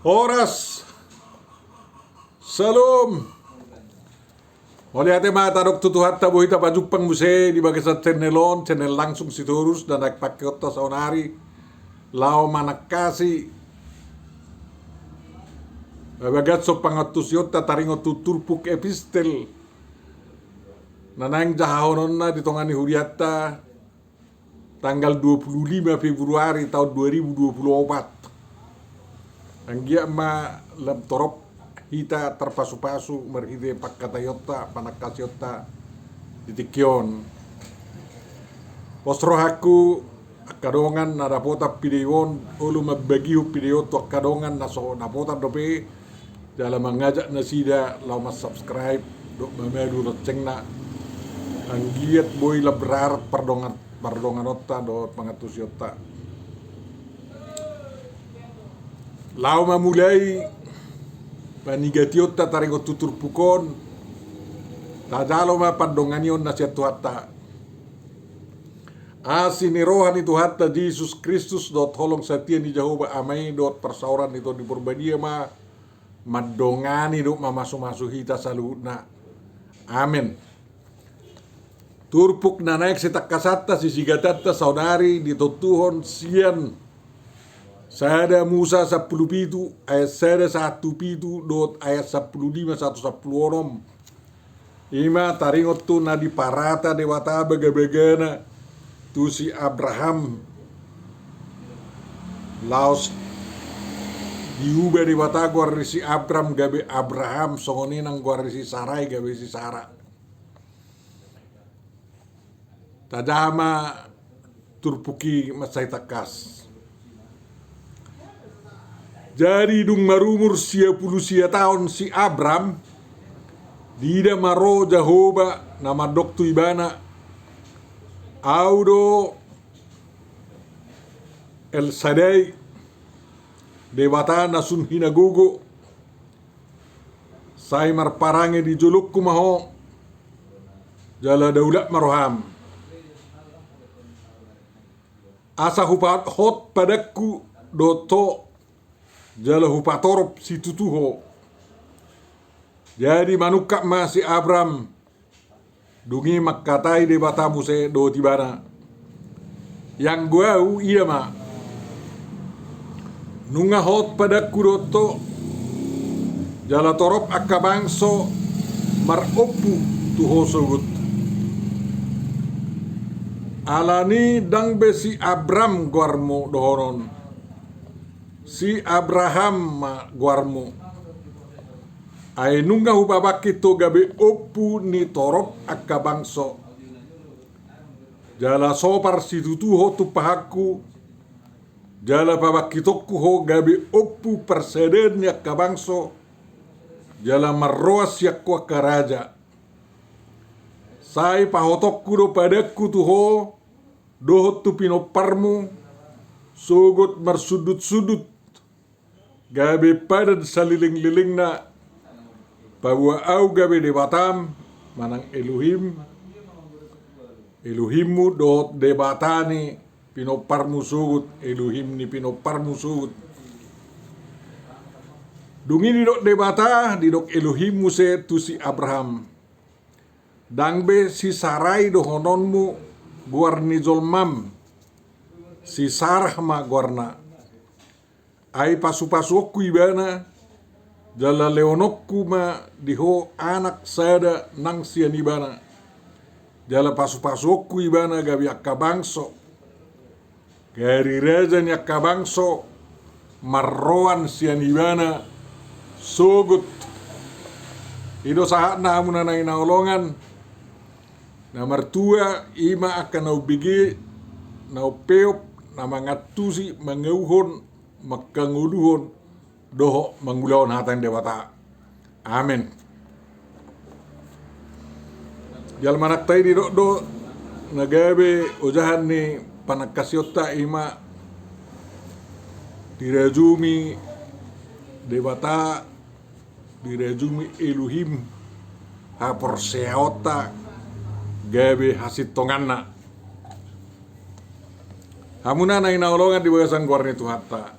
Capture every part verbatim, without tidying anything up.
Horas. Syalom. Mauliate ma tadok tu Tuhanta, boi tapajumpang muse di bagasan channel on, channel Langsung Sitorus, na naeng pakeonta saonari laho manangkasi bagas pangantusionta taringot tu turpuk epistel na naeng jahahononna di tonga ni hurianta, tanggal dua puluh lima Februari taon dua ribu dua puluh opat. Anggiat ma lam torop hita tarpasupasu marhite pangkataionta, panangkasionta di tingki on. Pos rohangku, angka dongan na dapotan video on, olo mambagihon video on tu angka dongan na so dapotan dope, jala mangajak nasida laho mansubscribe dohot mamadu loncengna, anggiat boi lam rarat pardongan, pardonganonta dohot pangantusionta. Laho mamulai panigationta taringot tu turpuk on, tajalo ma pandonganion na sian Tuhanta. Asi ni roha ni Tuhanta Jesus Kristus dohot holong satia ni Jahowa Ama i dohot parsaoran ni Tondi Porbadia ma mandongani dohot mamasumasu hita saluhutna. Amen. Turpuk na naeng sitangkasanta, sisigatanta saonari ditontuhon sian Sada Musa sampulu pitu ayat sada sahat tu pitu dohot ayat sampulu lima sahat tu sampulu onom. I ma taringot tu na diparata Debata bagabagana tu si Abraham, laos diuba Debata goar ni si Abram gabe Abraham, songon i nang goar ni si Sarai gabe si Sara. Tajaha ma turpuk i mansai tangkas. Jadi dung marumur sia pulu sia taon si Abram, diida ma ro Jahowa na mandok tu ibana, Au do El Sadai, Debata na sun hinagogo, sai marparange di jolongku ma ho, jala daulat ma roham. Asa hupahot padangku dohot ho, jala hupatorop situtu ho. Jadi manungkap ma si Abram. Dung i mangkatai Debata muse dohot ibana, Ianggo au, ida ma, nunga hot padangku dohot ho, jala torop angka bangso marompu tu ho sogot. Alani ndang be si Abram goarmu dohonon, si Abraham ma goarmu. Ai nunga hupabangkit ho gabe ompu ni torop angka bangso. Jala sopar situtu ho tumpahanku, jala pabangkitonku ho gabe ompu parsadaan ni angka bangso, jala marroan sian ho angka raja. Sai pahotonku do padangku tu ho, dohot tu pinomparmu, sogot marsundutsundut, gabe padan salelenglelengna, paboa au gabe Debatam, manang Elohim, Elohimmu dohot Debata ni pinomparmu sogot, Elohim ni pinomparmu sogot. Dung i didok Debata, didok Elohim muse tu si Abraham. Ndang be si Sarai dohononmu goar ni jolmam, si Sarah ma goarna. Ai pasupasuonku ibana, jala lehononku ma di ho anak sada nang sian ibana. Jala pasupasuonku ibana gabe angka bangso. Gari raja ni angka bangso marroan sian ibana sogot. I do sahatna hamu na hinaholongan. Na martua i ma angka na umbege, na umpeop, na mangantusi, mangauhon, mangkangoluhon, dohot mangulahon hata ni Debata. Amen. Di almanakta i didok do na gabe ojahan ni panangkasionta i ma dirajumi Debata, dirajumi Elohim haporseaonta gabe hasintonganna. Hamu na hinaholongan di bagasan goar ni Tuhanta.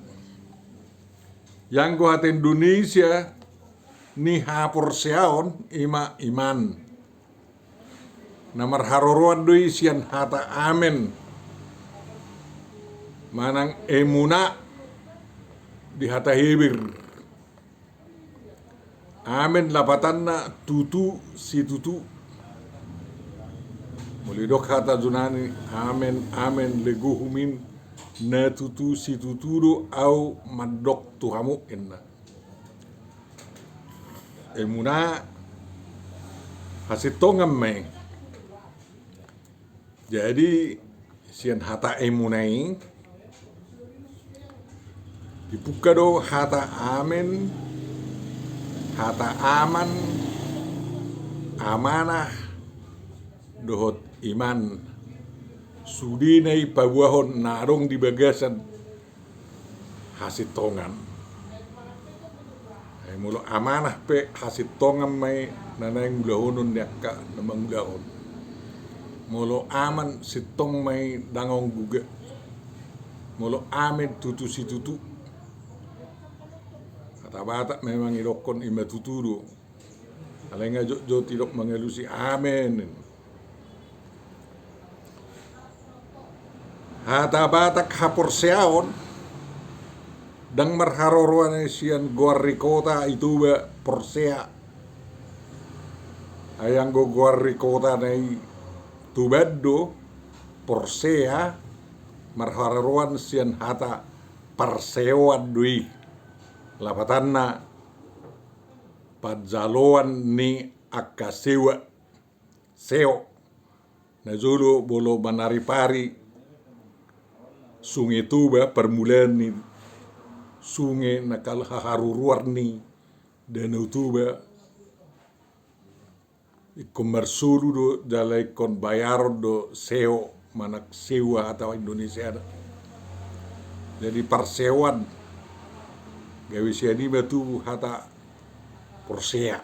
Ianggo hata Indonesia ni haporseaon ima iman. Na marharoroan do i sian hata amen. Manang emuna di hata Heber. Amen lapatanna tutu situtu. Molo didok hata Junani amen, amen legohumin, na tutu situtu do au mandok tu hamu inna. Emuna hasintongan ma i. Jadi sian hata emuna i dipungka do hata amen, hata aman, amanah, dohot iman. Sudena i paboahon na adong di bagasan hasintongan. Ai molo amanah pe hasintongan ma i na naeng ulahonon ni angka na mangulahon. Molo aman sintong ma i dang adong gugat. Molo amen tutu situtu. Hata Batak memang idokkon ima tutu do. Alai nga jotjot idok mangalusi amen. Hata Batak haporseaon dang marharoroan sian goar ni kota i Toba Porsea. Ai anggo goar ni kota na i Toba do Porsea marharoroan sian hata parseoan do i. Lapatanna panjaloan ni angka sewa, seo. Na jolo molo manaripari Sunge Toba, parmulaan ni sunge na kal haharuruar ni Danau Toba. Ingkon marsolu do jala ingkon bayaron do seo manang sewa hata Indonesia da. Jadi parseoan. Gabe sian i ma tubu hata Porsea.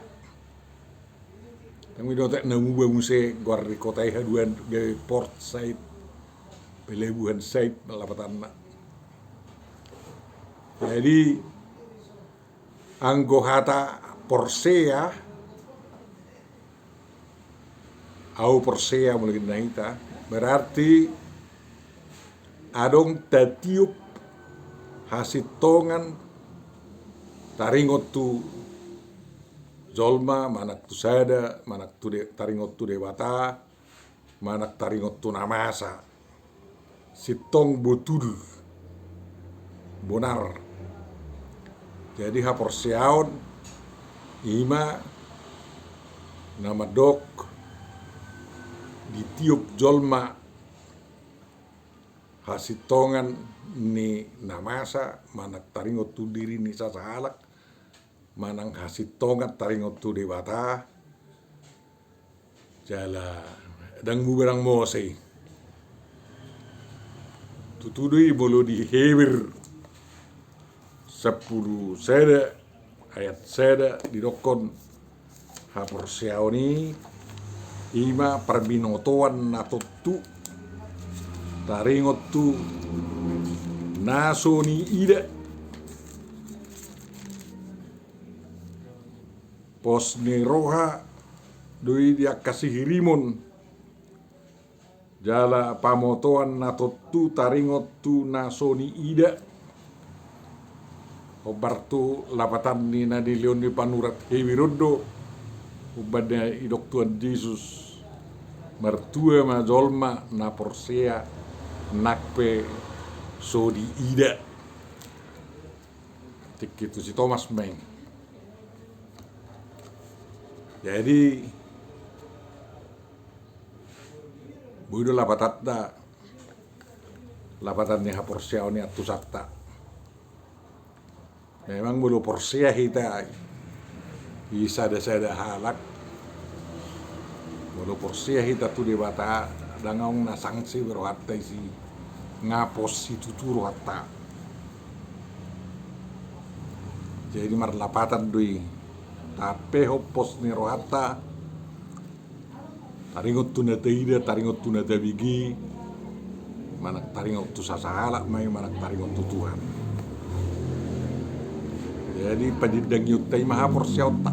Dang idotek na muba muse goar ni kota i haduan gabe Port Said, pelabuhan Said lapatanna. Jadi anggo hata Porsea, au Porsea molo ninna hita, berarti adong tatiop hasintongan taringot tu jolma, manang tu sada, manang tu de-, taringot tu Debata, manang taringot tu na masa. Sintong, botul, bonar. Jadi haporseaon ima na mandok ditiop jolma hasintongan ni na masa, manang taringot tu diri ni sasahalak, manang hasintongan taringot tu Debata. Jala dang muba dang mose i. Tutu do i molo di Heber sampulu sada ayat sada didokkon haporseaon i ima parbinotoan na tontu taringot tu na so niida. Pos ni roha do i di angka sihirimon. Jala pamotoan na tontu taringot tu na so niida. Hombar tu lapatan ni na nilehon ni panurat Heber on do. Umbahen na didok Tuhan Jesus, martua ma jolma na porsea nang pe so diida. Tingki tu si Tomas ma i. Jadi boi do lapatanta, lapatan ni haporseaon i antusanta. Memang molo porsea hita i sada-sada halak, molo porsea hita tu Debata, dang adong na sangsi be rohanta isi, nga pos situtu rohanta. Jadi marlapatan do i, tapehon pos ni rohanta taringot tu na taida, taringot tu na tabege, manang taringot tu sasahalak ma i, manang taringot tu Tuhan. Jadi, padindangion ta i ma haporseaonta.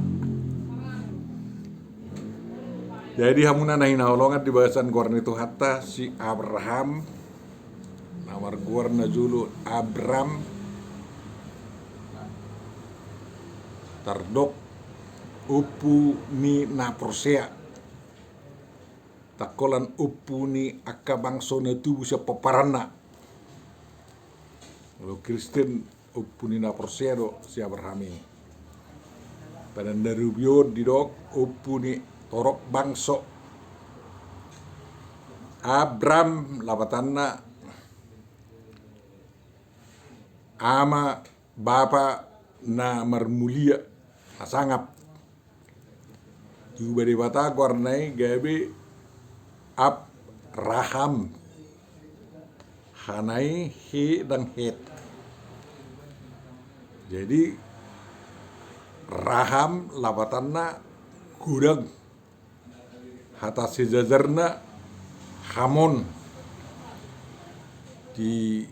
Jadi, hamuna na hinaholongan di bagasan goar ni Tuhanta, si Abraham, na margoar na jolo Abram, tardok ompu ni na porsea. Tangkolan ompu ni angka bangso na tubu sian pomparanna. Molo Kristen, ompu ni na porsea do si Abraham i. Padan na rubi on didok ompu ni torop bangso. Abram lapatanna ama, bapa na marmulia, na sangap. Diuba Debata goarna i gabe Abraham. Hana i he ndang Het. Jadi, Raham lapatanna godang. Hata sejajarna Hamon. Di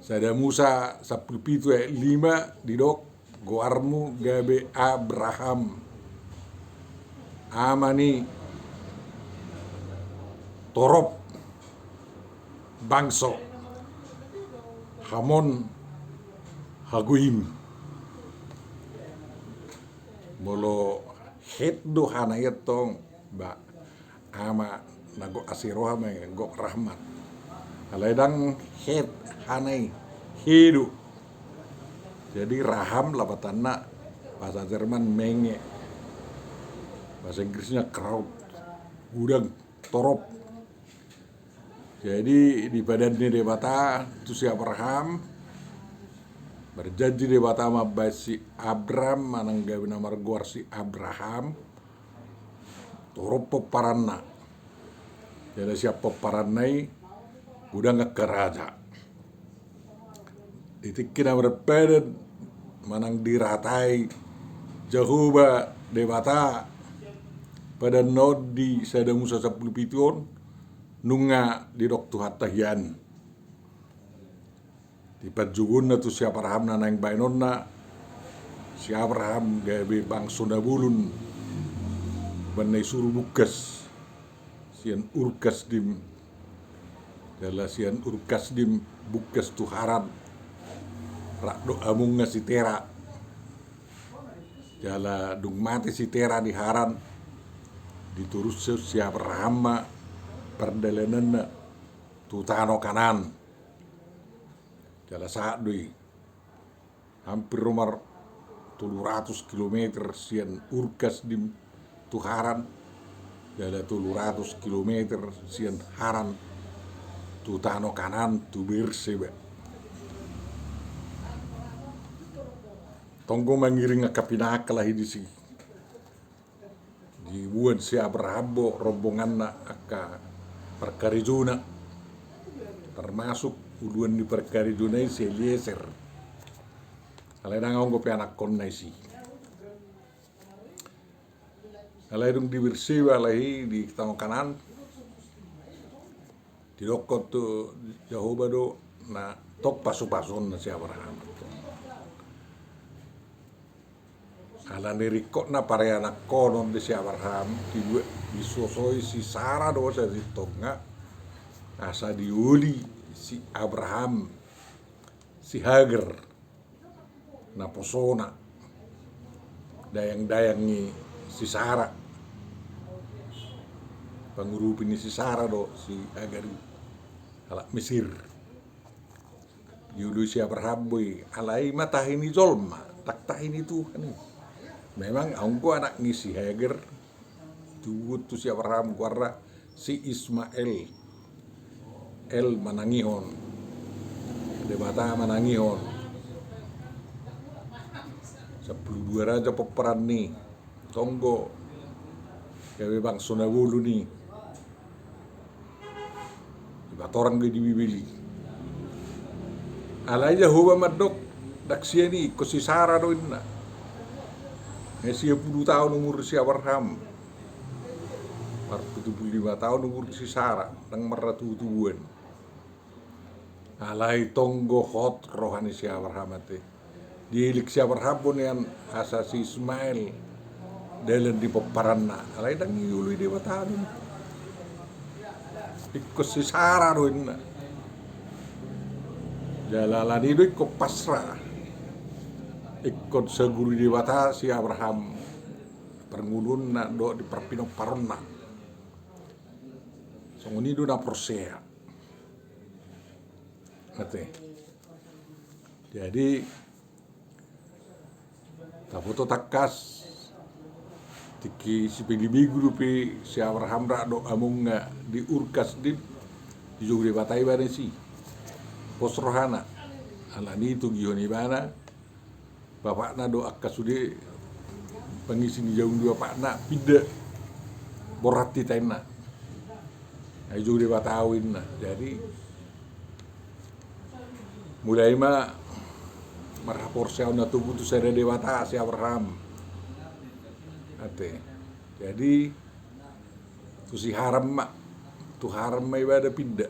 Sada Musa sampulu pitu ayat lima didok, goarmu gabe Abraham, ama ni torop bangso, Hamon Hagoyim. Molo Het do hana i antong, ba, ama na gok asi roha ma i, gok rahmat. Alai ndang Het hana i, he do. Jadi Raham lapatanna bahasa Jerman Menge. Bahasa Inggrisnya crowd. Godang, torop. Jadi dipadan ni Debata tu si Abraham, berjanji Debata mambahen si Abram manang gabe na margoar si Abraham, torop pomparanna. Jala sian pomparanna i godang angka raja. Di tingki na marpadan manang diratai Jahowa Debata padanna on di Sada Musa sampulu pitu on, nunga didok Tuhanta hian. Di panjouonna tu si Abraham na naeng bahenonna, si Abraham gabe bangso na bolon, umbahen na isuru bungkas sian Ur Kasdim. Jala sian Ur Kasdim bungkas tu Haran, rap dohot amongna si Tera. Jala dung mate si Tera di Haran, diturushon si Abraham ma pardalananna tu tano Kanaan. Jala sahat do i. Hampir rumar tolu ratus kilometer sian Ur Kasdim tu Haran, jala tolu ratus kilometer sian Haran tu tano Kanaan, tu Berseba. Tonggo mangiring angka pinangkal i disi. Diboan si Abraham do rombonganna angka parkarejona, termasuk uluan ni parkarejona i si Eliezer. Alai ndang adong dope anakkonna isi. Alai dung di Berseba, alai di tano Kanaan, didokkon tu Jahowa do na tong pasupasuonna si Abraham. Alani ringkotna pareanakkonon di si Abraham, dibuat, disosoi si Sara do sasintongna, asa dioli si Abraham si Hagar, naposona, dayang-dayang ni si Sara. Pangurupi ni si Sara do si Hagar i, halak Mesir. Dioloi si Abraham do i, alai ma tahi ni jolma, ndang tahi ni Tuhan i. Memang adong do anak ni si Hagar, tubu tu si Abraham, goarna si Ismael. El manangihon, Debata manangihon. Sampulu dua raja pomparanna i, tonggo gabe bangso na bolon i. Dipatorang do i di Bibel i. Alai Jahowa mandok, ndang sian i, ingkon si Sara do inna. Nga sia pulu taon umur si Abraham, marpitu pulu lima taon umur si Sara, ndang maratubu-tubuan. Alai tonggo hot roha ni si Abraham ate. Dielek si Abraham do nian asa si Ismail dalan ni pomparanna. Alai ndang dioloi Debata do. Ingkon si Sara do inna. Jala alani do ingkon pasrah. Ingkon saguru Debata si Abraham. Parngoluonna dohot di parpinomparonna. Songon i do na porsea. Ate. Jadi, taboto tangkas, tingki sipelebegu dope si Abraham rap dohot amongna di Ur Kasdim, dijou Debata ibana disi. Pos rohana, alani i togihon ibana, bapakna dohot angka sude pangisi ni jabu ni bapakna pinda, borhat hita inna. Ai jou Debata au inna. Jadi, mulai ma marhaporseaon na togu tu sada Debata si Abraham. Ate. Jadi, tu si Haran ma, tu Haran ma ibana pinda.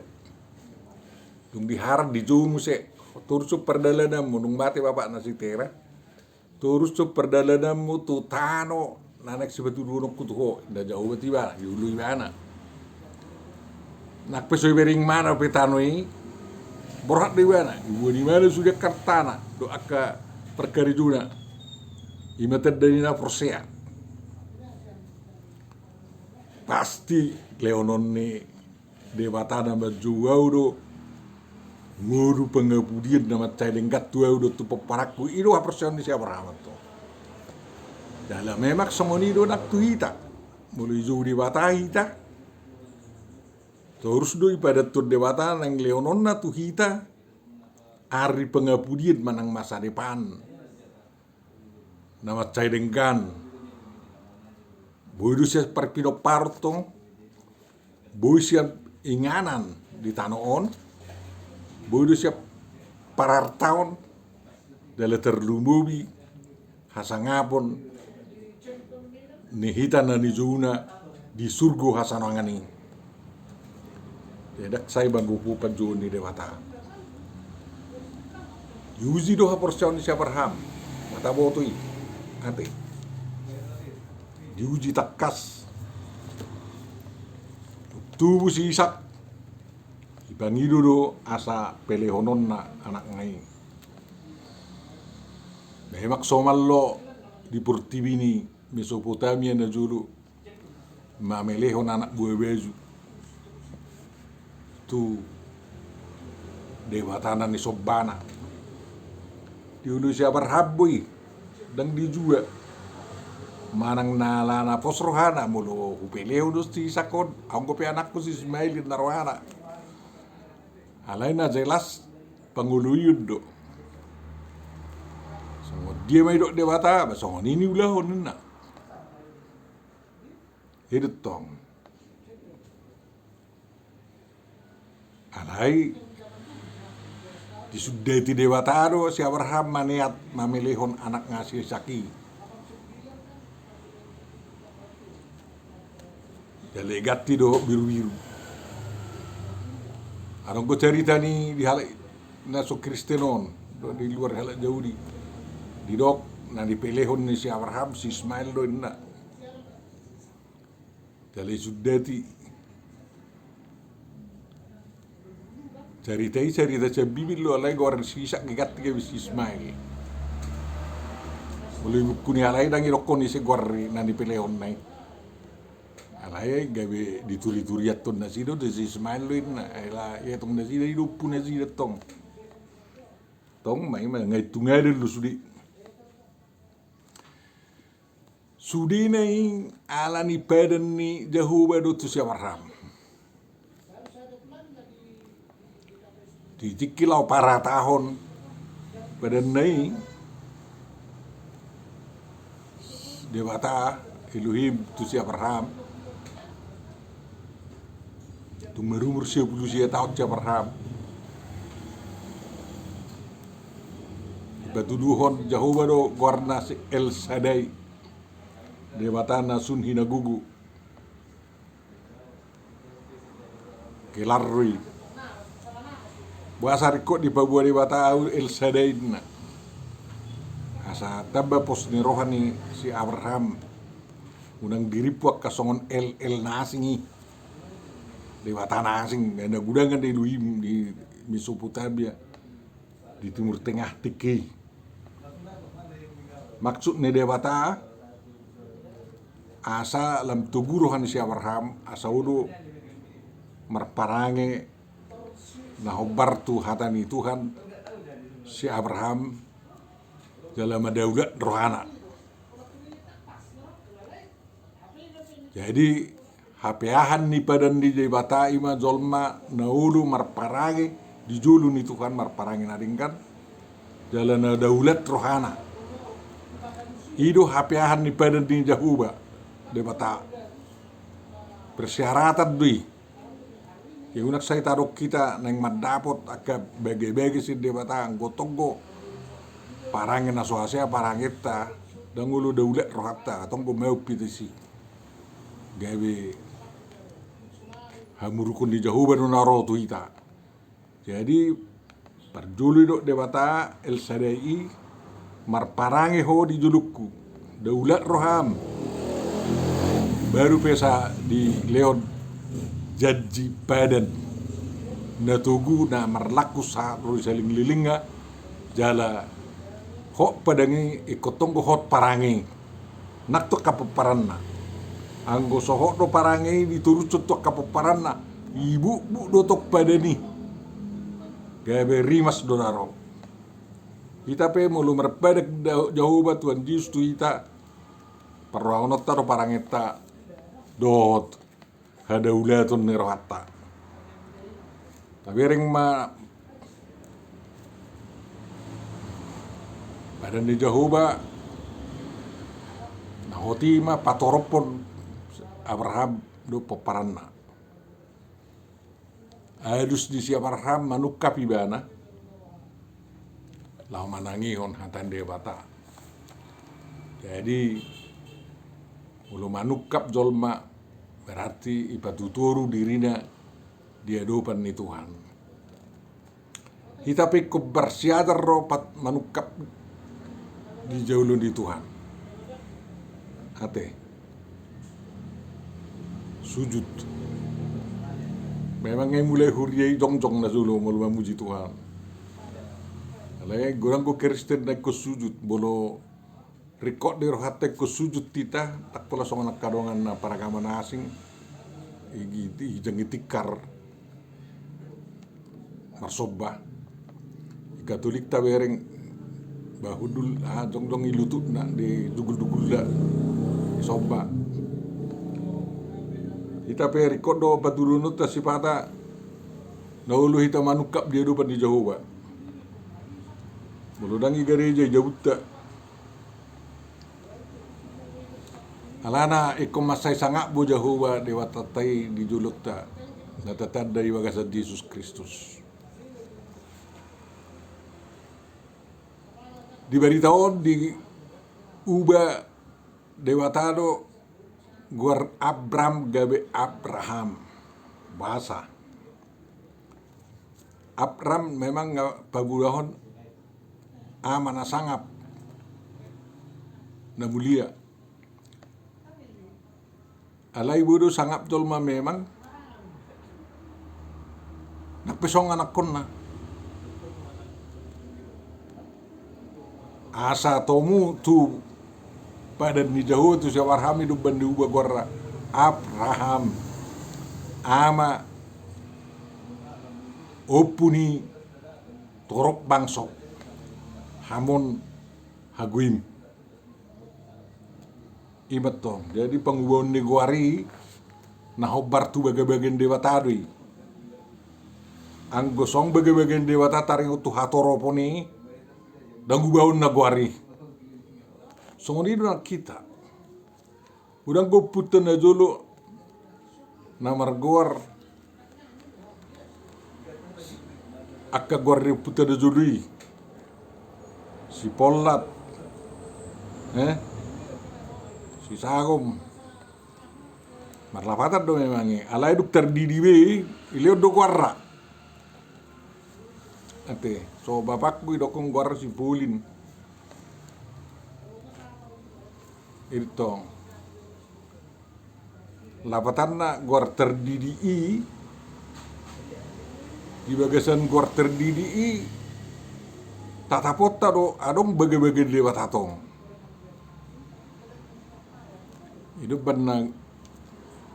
Dung di Haran dijou muse, torus do pardalananmu, dung mate bapakna si Tera. Torus do pardalananmu tu tano na naeng sipatuduhononku tu ho, inna Jahowa tu ibana, dioloi ibana. Nang pe so dibereng ibana pe tano i, borhat do ibana, diboan ibana sude angka artana dohot angka parkarejona. I ma tanda ni na porsea. Pasti lehonon ni Debata na manjou au do ngolu pangapudian na mansai denggan tu au dohot tu pomparanku, i do haporseaon ni si Abraham antong. Jala memang songon i do nang tu hita. Molo dijou Debata hita, torus do ipadathon Debata naeng lehononna tu hita ari pangapudian manang masa depan na mansai denggan. Boi do sian parpinomparon tong, boi sian inganan di tano on, boi do sian parartaon, jala tarlumobi hasangapon ni hita na nijouna di surgo hasonangan i. Ndang sai manggohi panjouon ni Debata. Diuji do haporseaon ni si Abraham, mata boto i, ate. Diuji tangkas. Tubu si Isak, dipangido do asa pelehononna anakna i. Memang somal do di portibi ni Mesopotamia na jolo mamelehon anak buha baju tu debata na nisombana. Dioloi si Abraham do i, ndang dijua. Manang na ala na pos rohana, molo hupelehon do si Isak on, anggo pe anakku si Ismail, inna rohana. Alai na jelas pangoloion do. Songon dia ma didok Debata, ba songon i niulahon, ninna. I do tong. Alai disundati Debata do si Abraham maneat mamelehon anakna si Isak i. Jala diganti dohot birubiru. Adong do carita ni di halak na so Kristen on, dohot di luar halak Jahudi. Didok na nipelehon ni si Abraham si Ismail do, ninna. Jala disundati. Carita i carita sian Bibel do, alai goar ni si Isak diganti gabe si Ismail. Molo di buku ni halak i ndang didokkon ise goar ni na nipelehonna i. Alai gabe diturituriathon nasida do si Ismail do, ninna. Ala ihatahon nasida i do ompu nasida tong. Tong ma i ma, nga i tungadan do sude. Sudena i ala ni padan ni Jahowa do tu si Abraham. Di tingki laho paratahon padanna i, Debata Elohim tu si Abraham. Tung marumur sia pulu sia taon si Abraham. Dipatuduhon Jahowa do goarna si El Sadai, Debata na sun hinagogo. Kelar do i. Boasa ringkot dipaboa Debata ahu El Sadai, ninna. Asa tamba pos ni roha ni si Abraham. Unang dirimpu angka songon el-el na asing i. Debata na asing, na gudangan di Elohim di Mesopotamia, di Timur Tengah tingki i. Maksud ni Debata asa lam togu roha ni si Abraham, asa olo marparange na hombar tu hata ni Tuhan si Abraham, jala madaulat rohana. Jadi hapeahan ni padan ni Debata i ma jolma na olo marparange di jolo ni Tuhan, marparange na denggan, jala na daulat rohana. I do hapeahan ni padan ni Jahowa Debata. Persyaratan do i. Ia unang sai tadok hita naeng mandapot angka bage-bage sian Debata, anggo tonggo parange na so hasea parangenta, ndang olo daulat rohanta, tonggo maumpi disi. Gabe hamurukon ni Jahowa do na ro tu hita. Jadi parjolo didok Debata El Sadai i, marparange ho di jolongku, daulat roham. Baru pe sa dilehon janji padan na togu na marlaku sahat ro di salelenglelengna, jala hot padan i ingkon tonggo hot parange i. Nang tu angka pomparanna. Anggo so hot do parange i ditorushon tu angka pomparanna, ibukbuk do tong padan i. Gabe rimas do na ro. Hita pe molo marpadan Jahowa Tuhan Jesus tu hita, parrohahononta do parangenta dohot hadaulaton ni rohanta. Tabereng ma padan ni Jahowa na hot i ma patorophon Abraham dohot pomparanna. Alus di si Abraham manungkap ibana laho manangihon hata ni Debata. Jadi molo manungkap jolma, berarti ipatutoru dirina di adopan ni Tuhan. Hita pe ingkon marsiajar do pat manungkap di jolo ni Tuhan. Ate. Sujud. Memang nga mulai huria i jongjong na jolo molo mamuji Tuhan. Alai godang do Kristen na ingkon sujud, molo ringkot di rohanta ingkon sujud hita, ndang pola songon angka dongan na paragama na asing, i, i, i, ginjang i tikar marsomba. I Katolik tabereng, ba hundul, ah, jongjong i lututna di dugul-dugulna, disomba. Hita pe ringkot do patuduhononta sipata na olo hita manungkap di adopan ni Jahowa. Molo ndang i gareja, i jabunta. Alana ingkon mansai sangap bo Jahowa Debatanta i di jolonta, na tatanda di bagasan Jesus Kristus. Di barita on diuba Debata do goar Abram gabe Abraham. Bahasa Abram memang nga pabulahon ama na sangap, na mulia. Alai boi do sangap jolma memang nang pe songon anakkonna. Asa tomu tu padan ni Jahowa tu si Abraham i do umbahen diuba goarna Abraham, ama ompu ni torop bangso, Hamon HaGoim. I ma tong. Jadi pangubaon ni goar i na hombar tu bagabaga ni Debata do i. Anggo songon bagabaga ni Debata taringot tu hatoropon i, ndang ubaonna goar i. Songon i do nang hita. Godang do ompunta na jolo na margoar angka goar ni ompunta na jolo i. Si Pollat, eh? Si Sagom. Marlapatan do memang i. Alai dung tardidi be i, dilehon do goarna. Ate, so bapakku idokkon goarna si Polin. I do tong. Lapatanna goar tardidi i, di bagasan goar tardidi i, tataponta do adong bagabaga ni Debata tong. I do umbahen na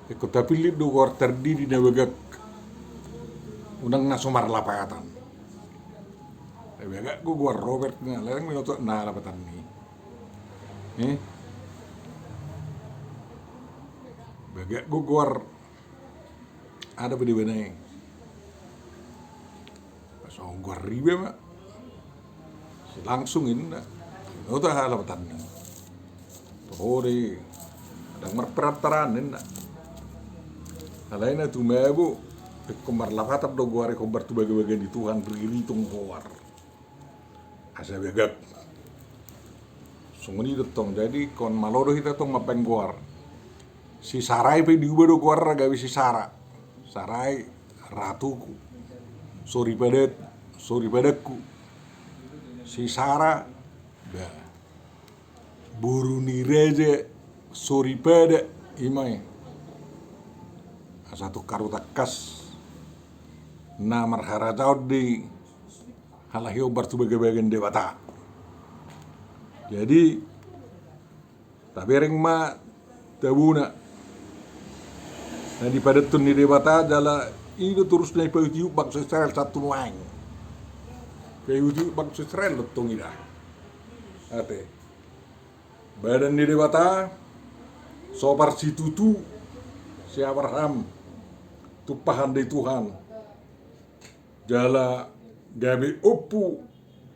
ingkon tapillit do goar tardidi na bagak, unang na so marlapatan. Bagak do goar Robert na, leleng minoto na lapatan ni. Eh? Bagak do goar, ada pe di bana i. Pas on goar riba ma. Langsung inna. Ota halapatan ni. Tohori. Ndang marperantaraan inna. Alai na tumabo. Ingkon marlapatan do goar i hombar tu bagabaga ni Tuhan, riri tong goar. Asa bagak. Songon i do tong, jadi ingkon malo do hita tong mambaen goar. Si Sarai pe diuba do goarna gabe si Sara. Sarai, ratuku. Soripada, soripadangku. Si Sara, ba. Boru ni raja soripada, i ma i. Asa tungkar tangkas na marharajaon do i. Halak i hombar tu bagabaga ni Debata. Jadi, tabereng ma tabona na dipadanton ni Debata jala i do torus na dipaihutihut bangso Israel sahat tu nuaeng. Paihutihut bangso Israel do tong i da. Ate. Badan ni Debata, so parsitutu si Abraham, tumpahan ni Tuhan. Jala gabe ompu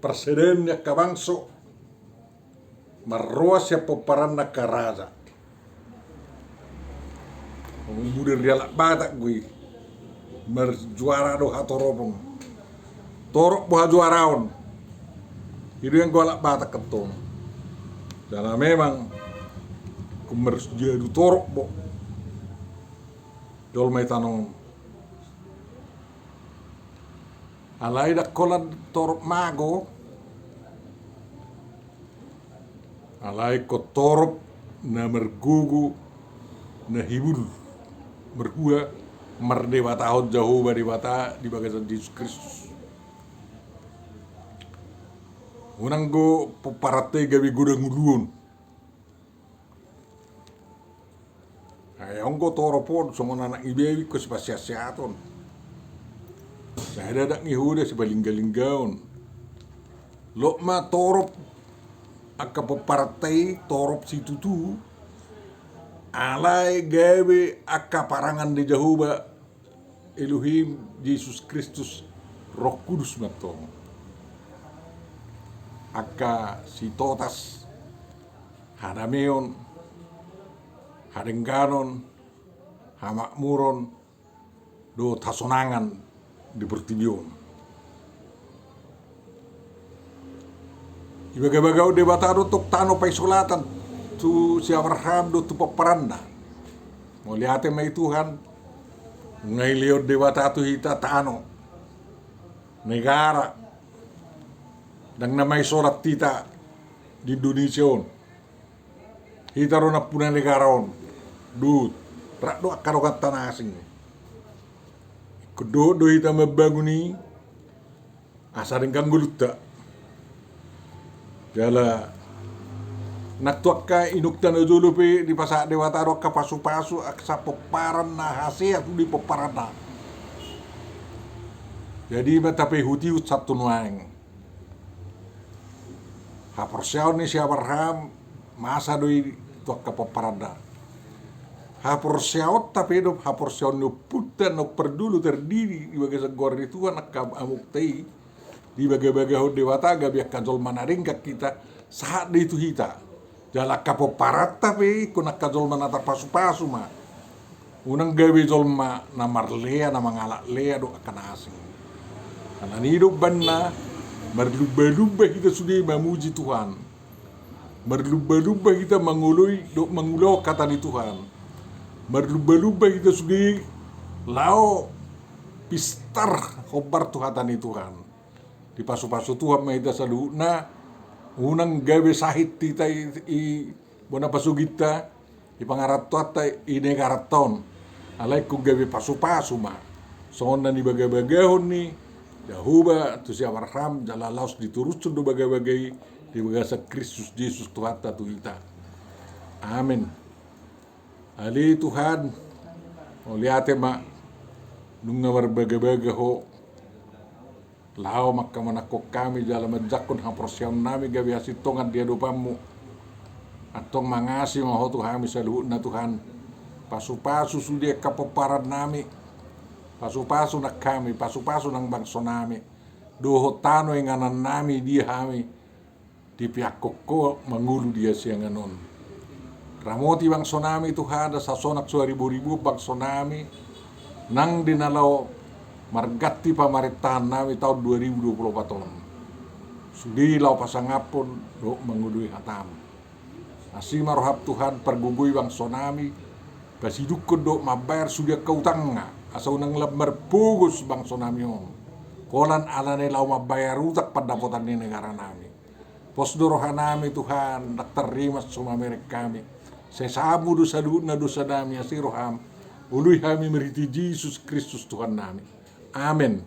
parsadaan ni angka bangso, marroha sian pomparanna angka raja. Mudar di halak Batak do i, marjuara do hatoropon. Torop do hajuaraon. I do anggo halak Batak antong. Jala memang ingkon marjuara do torop do jolma i tano on. Alai ndang holan torop mago, alai ingkon torop na margogo, na hibul, marhua mardebatahon Jahowa Debata di bagasan Jesus Kristus. Unang do pomparanta i gabe godang uluon. Ai anggo torop on songon anak ni babi, ingkon sipasehatsehaton. Sada anak ni hoda sipalinggalinggaon. Lot ma torop angka pomparanta i, torop situtu, alai gabe angka parangan ni Jahowa Elohim, Jesus Kristus, Roh Kudus ma antong. Angka sitotas hadameon, hadengganon, hamakmuron, dohot hasonangan di portibi on. Ibagabagahon Debata do tong tano paisolatan tu si Abraham dohot tu pomparanna. Mauliate ma i Tuhan, nunga dilehon Debata tu hita tano, negara, ndang na maisolat hita di Indonesia on. Hita do nampuna negara on, dohot rap do angka donganta na asing. Ingkon dohot do hita mambangun i asa denggan ngolunta. Jala nang tu angka inongta na jolo pe dipasahat Debata do angka pasupasu, asa pomparan na hasea sude pomparanna. Jadi i ma tapaihutihut sahat tu nuaeng. Haporseaon ni si Abraham masa do i tu angka pomparanna. Haporseaonta pe dohot haporseaon ni ompunta na umpar jolo tardidi di bagasan goar ni Tuhan angka amongta i, dibagabagahon Debata gabe angka jolma na denggan hita, sahat do i tu hita. Jala angka pomparanta pe ingkon angka jolma na tarpasupasu ma. Unang gabe jolma na marlea, na mangalap lea dohot angka na asing. Alani i do umbahen na marlumbalumba hita sude mamuji Tuhan. Marlumbalumba hita mangoloi dohot mangulahon hata ni Tuhan. Marlumbalumba hita sude laho pistar hombar tu hata ni Tuhan. Dipasupasu Tuhan ma hita saluhutna, unang gabe sahit hita i, i bona pasuginta, di pangarantoanta, di negaranta on. Alai ingkon gabe pasupasu ma. Songon na nibagabagahon ni Jahowa tu si Abraham, jala laos diturushon do bagabaga i di bagasan Kristus Jesus Tuhanta tu hita. Amen. Ale Tuhan, mauliate ma, nunga marbagabaga Ho, laho mangkamonanghon hami jala manjangkon haporseaonnami gabe hasintongan di adopanMu. Antong mangasi ma Ho tu hami saluhutna Tuhan. Pasupasu sude angka pomparan nami. Pasupasu nang hami, pasupasu nang bangso nami. Dohot tano inganan nami, dia hami dipeakhon Ho mangolu di hasiangan on. Ramoti bangso nami Tuhan, asa sonang so hariboriboan bangso nami, nang di na laho marganti pamarentaan nami taon dua ribu dua puluh opat on. Sude laho pasangaphon dohot mangoloi hataM. Asi ma rohaM Tuhan, pargogoi bangso nami, pasidungkon dohot mambayar sude angka utangna, asa unang lam marpogos bangso nami on. Holan ala ni laho mambayar utang pandapotan ni negara nami. Pos do roha nami Tuhan, ndang tarrimas so mamereng hami. SesaMu do saluhutna dosa nami, asi rohaM. Oloi hami marhite Jesus Kristus Tuhan nami. Amen.